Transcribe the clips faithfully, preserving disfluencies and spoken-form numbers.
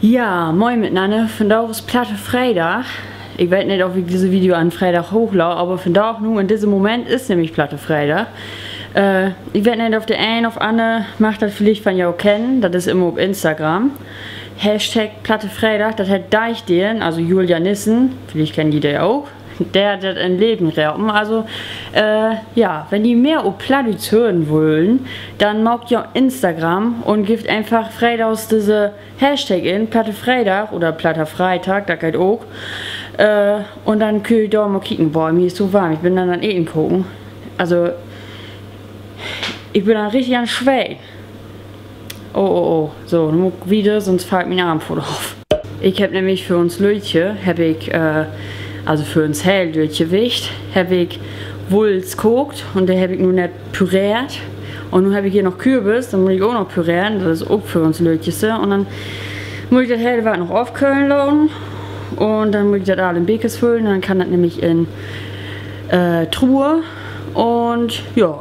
Ja, moin mitnanner. Vandaag is Platte Freedag. Ik weet neet, of ik disse Video an Freedag hoochlaad, aver vandaag nu in disse Moment is nämlich Platte Freedag. Äh, ik weet neet, of de een of anner mag dat villicht van jo kennen. Dat is immer op Instagram. Hashtag Platte Freedag, dat hett Deichdeern, also Julia Nissen, villicht kennt ji de ok. De hett dat in Leven ropen. Also, äh, ja, wenn ji mehr op Plattdüütsch hören wullen, denn maakt jo Instagram un geevt eenfach freedags disse Hashtag in, Platte Freedag oder Platter Freitag, dat geiht ok. Äh, un denn köönt ji dor mal kieken. Boah, mi is so warm, ik bün an dat Eten koken. Also, ik bün al richtig an Sweten. Oh, oh, oh. So, nu mutt ik wieder, sonst fallt mien Arm vull of. Ik hebb nämlich för uns Lüttje, hebb ik, äh, also för uns heel Lüttje Wicht, hebb ik Wuls kaakt un de hebb ik nu nett püreert. Un nu hebb ik hier noch Kürbis, den mutt ik ok noch püreeren, dat is ok för uns Lüttje. Un denn mutt ik dat hele wat noch ofköhlen laten. Un denn mutt ik dat all in Bekers füllen, denn kann dat nämlich in, äh, Truhe. Un ja.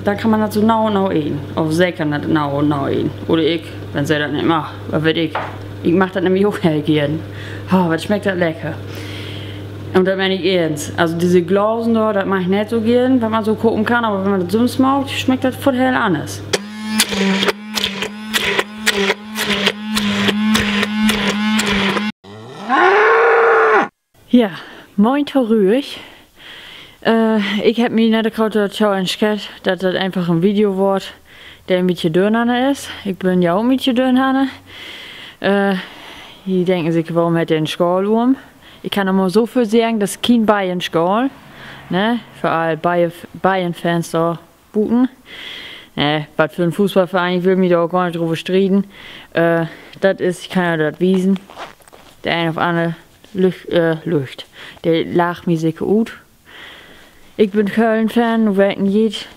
Denn kann man dat so nau un nau eten. Of se kann dat nau un nau eten. Oder ik, wenn se dat neet mag. Wat weet ik. Ik mag dat nämlich ok heel geern. Oh, wat smeckt dat lecker. Un dat meen ik eernst. Also disse Glasen dor, dat mag ik neet so geern, wat man so kopen kann. Aver wenn man dat sülvst maakt, smeckt dat foort heel anners. Ja, moin torügg. Äh, ik hebb mi nett graad dorto entscheedt, dat dat eenfach en Video word, de en bietje dörnanner is. Ik bün ja ok en bietje dörnanner. Äh, ji denken seker, worüm hett de en Schaal üm? Ik kann noch mal so völ seggen, dat is kien Bayern-Schaal, ne? För all Bayern-Fans dor buten. Nee, wat för en Fußballverein, ik will mi dor ok gor neet över strieden. Äh, dat is, ik kann jo dat wiesen. De een of anner lücht, äh, lücht. De lacht mi seker ut. Ik bün Köln-Fan, nu weten ji 't.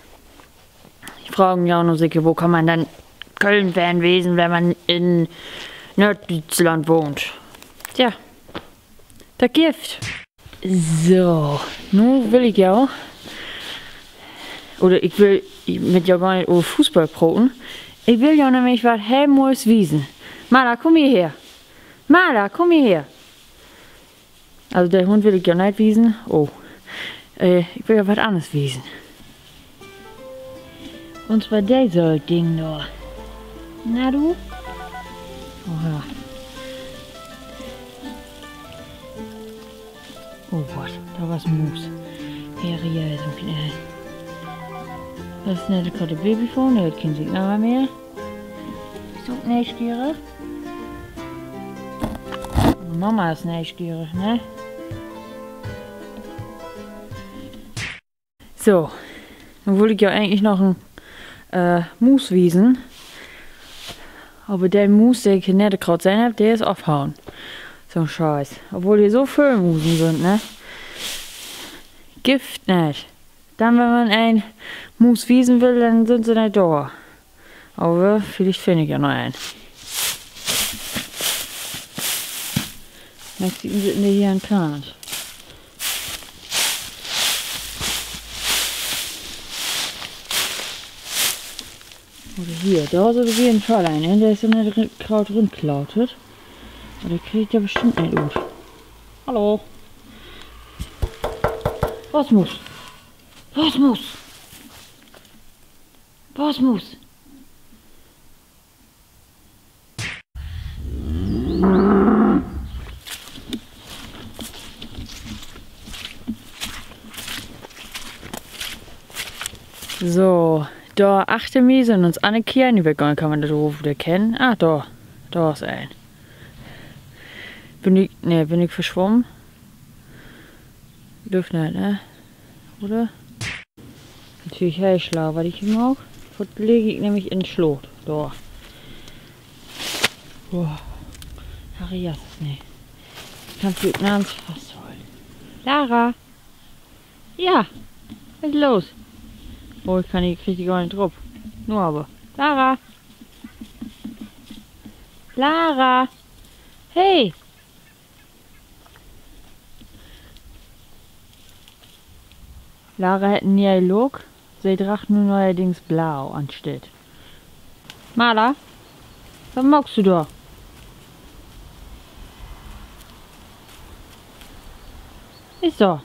Fragen jo nu seker, wo kann man denn Köln-Fan wesen, wenn man in Noorddüütschland wahnt? Tja, dat gifft. So, nu will ik jo, oder ik will mit jo gor neet över Fußball proten. Ik will jo nämlich wat heel Moies wiesen. Mala, kumm hier her. Mala, kumm hier her. Also, de Hund will ik jo neet wiesen. Oh. Äh, ik will jo wat anners wiesen. Un zwar de so Ding dor. Na du? Oha. Oh Gott, dor was en Muus. Herrje, so klein. Dat is nett, ik harr de Babyfoon, de hett kien Signal mehr. Is ok neeschierig. Mama is neeschierig, ne? So, nu wull ik jo egentlich noch en, äh, Muus wiesen. Aver de Muus, de ik hier nett graad sehn hebb, de is ofhauen. So'n Scheiß. Obwohl hier so völ Musen sünd, ne? Gifft nett. Denn, wenn man en Muus wiesen will, denn sünd se nett dor. Aver villicht finn ik ja noch en. Meist sünd se hier an Kant. Oder hier, dor sünd op jeden Fall een. De is in dat Kraut rinklautert. Aver de krieg ik ja bestimmt neet ut. Hallo. Rasmus. Rasmus. Rasmus. So, dor achter mi sünd uns anner Keerls. Ik weet gor neet, kann man dat överhaupt erkennen? Ah, dor. Dor is een. Bün ik, nee, bün ik verswummen? Glööv neet, ne? Oder? Natürlich heel slau, wat ik hier maak. Foort ligg ik nämlich in Sloot. Dor. Boah. Harry, ja, nee. Kannst du ok narms fasthollen. Lara! Ja, wat is los? Oh, ik kann, ik krieg di gor neet rop. Nu aver. Lara! Lara! Hey! Lara hett en nee'e Look. Se draggt nu neerdings blau anstatt. Mala, wat maakst du dor? Is so.